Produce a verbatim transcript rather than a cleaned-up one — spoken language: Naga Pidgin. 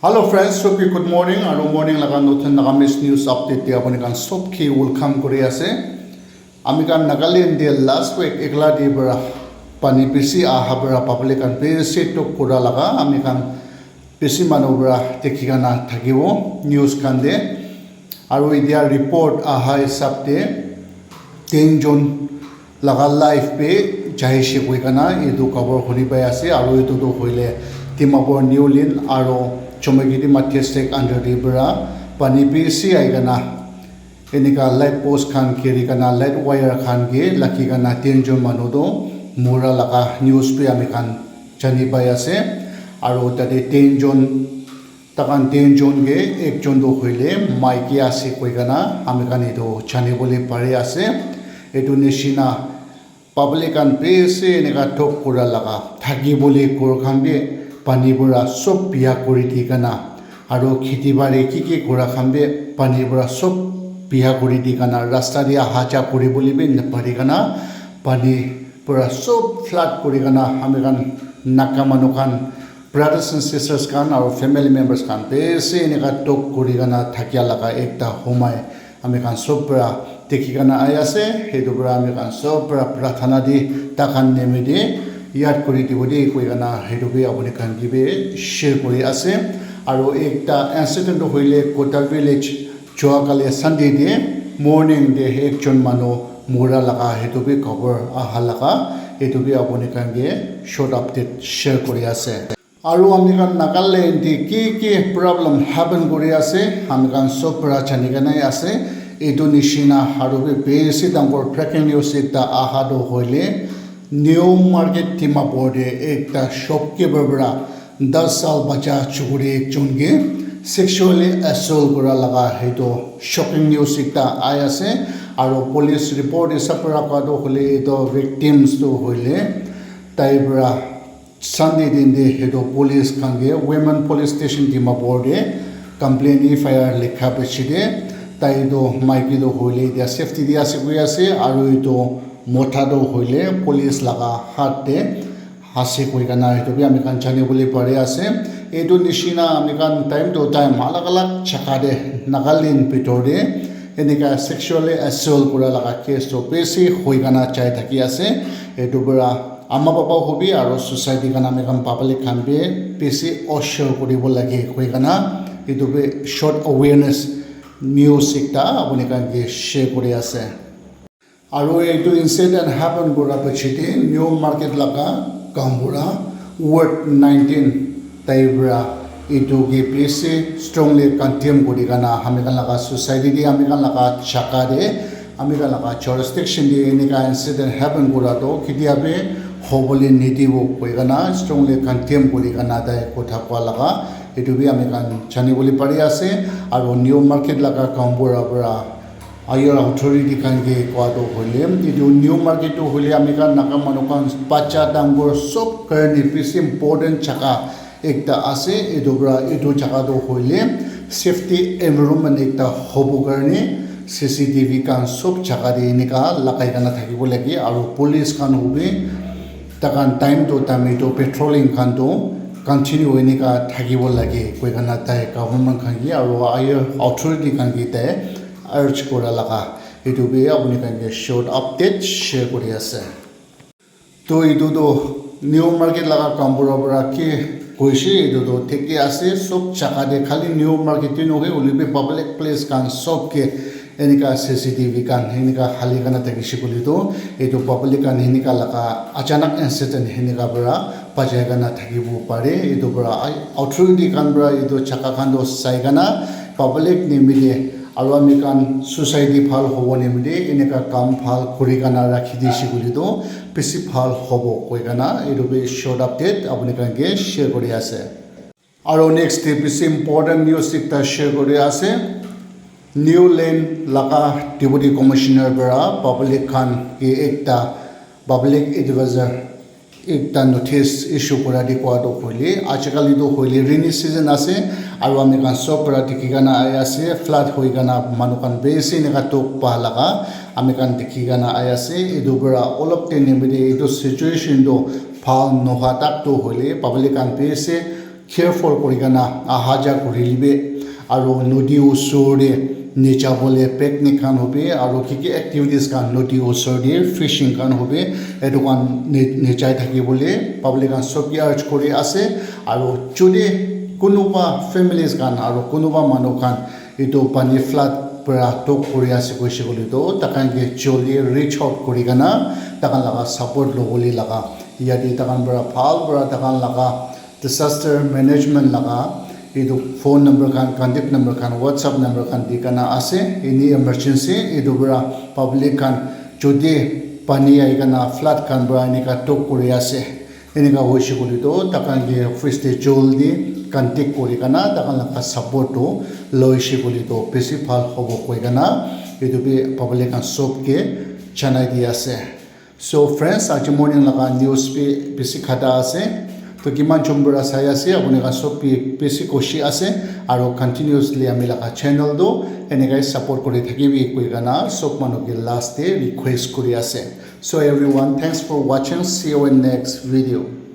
Hello friends, sob ke good morning aru morning laga notun Nagamese news update te apuni khan sob ke welcome kuri ase. Ami khan Nagaland te last week ekla te para pani bisi aha para public khan bisi tok kura laga ami khan bisi manu para dekhi kena thakibo news khan te. Aru etia report aha hisab te tin jon laga life pe jai she koi kena etu khobor huni pai ase. Aru etu tu hoile Dimapur New Link aru Chomagiri District under te para pani bisi ahi kena enika light post khan giri kena light wire khan ke lagi kena tin jon manu tu mura laga news bi ami khan jani pai ase. Aru tate tin jon, takhan tin jon ke ekjon tu hoile maiki ase koi kena ami khan etu jani bole pari ase. Etu nishina public khan bisi enika tok kura laga thaki bole ghor khan bi pani para sob biya kuri di kena aru kheti bari ki ki kura khan bi pani para sob biya kuri di kena rasta te aha ja kuri bole bi napari kena pani para sob flood kuri kena ami khan Naga manu khan brothers and sisters khan aru family members khan bisi enika tok kuri kena thakia laga ekta homai ami khan sob para dekhi kena ahi ase. Etu para ami khan sob para prathana di takhan name di yad kuri dibo di koi kena etu bi apuni khan ke bi share kuri ase. Aru ekta incident tu hoile Kota village jua kali Sunday te morning te ekjon manu mura laga etu bi khobor aha laga etu bi apuni khan ke short update share kuri ase. Aru ami khan Nagaland te ki ki problem happen kuri ase, ami khan sob para jani kena ase. Etu nishina aru bi bisi dangor breaking news ekta aha tu hoile New Market Dimapur te ekta shopkeeper para das sal bacha chukuri ekjon ke sexually assault kura laga etu shocking news ekta ahi ase. Aru police report hisab para koi tu hoile etu victims tu hoile tai para Sunday din te etu police khan ke women police station Dimapur te complaint F I R likha piche te tai tu maiki tu hoile etia safety te ase koi ase aru etu mota tu hoile police laga hath te ase koi kena etu bi ami khan jani bole pari ase. Etu nishina ami khan time to time alag alag jaga te Nagaland bhitor te enika sexually assault kura laga case tu bisi hoi kena jai thaki ase. Etu para ama baba hobi aru society khan ami khan public khan bi bisi osho kuri bo lage koi kena etu bi short awareness news ekta apuni khan ke share kuri ase. Aru etu incident happen kura piche te New Market laga gaonbura ward nineteen tai para etu ke bisi strongly condemn kuri kena ami khan laga society te ami khan laga jaga te ami khan laga jurisdiction te enika incident happen kura tu ketia bi hobole nidibo koi kena strongly condemn kuri kena tai kotha kua laga etu bi ami khan jani bole pari ase. Aru New Market laga gaonbura para higher authority khan ke kua tu hoile etu New Market tu hoile ami khan Naga manu khan bacha dangor sob karne bisi important jaga ekta ase. Etu para etu jaga tu hoile safety environment ekta hobo karne C C T V khan sob jaga te enika lagai kena thakibo lage aru police khan hobi takhan time to time etu patrolling khan tu continue enika thakibo lage koi kena tai government khan ke aru higher authority khan ke tai urge kura laga etu bi apuni khan ke short update share kuri ase. To etu tu New Market laga gaonbura para ki koise etu tu thik ase sob jaga te khali New Market te nohoi hoile bi public place khan sob ke enika C C T V khan enika hali kena thakise koile tu etu public khan enika laga achanak incident enika para bachai kena thakibo pare. Etu para authority khan para etu jaga khan tu sai kena public nimite aru ami khan society bhal hobo nimite enika kam bhal kuri kena rakhi dise koile tu bisi bhal hobo koi kena etu bi short update apuni khan ke share kuri ase. Aru next te bisi important news ekta share kuri ase. New Link laga Deputy Commissioner para public khan ke ekta public advisor ekta notice issue kura di kua tu hoile ajikali tu hoile rainy season ase aru ami khan sob para dikhi kena ahi ase flood hoi kena manu khan bisi enika dukh pa laga ami khan dikhi kena ahi ase. Etu para olop te nimite etu situation tu bhal noha tak tu hoile public khan bisi careful kuri kena aha ja kuri libe, aro nodi usor de neja bole picnic khan hobe, aro ki ki activities khan nodi usor de fishing khan hobe, etu khan ne- nejai thaki bole public khan sob ke urge kuri ase. Aro jodi kunuba families khan aro kunuba manu khan etu pani flood para tok kuri ase koise koile toh takhan ke joldi reach out kuri kena takhan laga support lobole laga yate takhan para bhal para takhan laga disaster management laga etu phone number khan, contact number khan, WhatsApp number khan di kena ase. Any emergency etu para public khan jodi pani ahi kena flood khan para enika tok kuri ase, enika hoise koile toh takhan ke office te joldi contact kuri kena takhan laga support tu loise koile toh besi bhal hobo koi kena etu bi public khan sob ke janai di ase. So friends, aji morning laga news bi besi khata ase. To kiman jon para sai ase, apuni khan sob bi besi khushi ase, aro continuously ami laga channel tu enekai support kuri thakibi koi kena sob manu ke last te request kuri ase. So everyone, thanks for watching. See you in next video.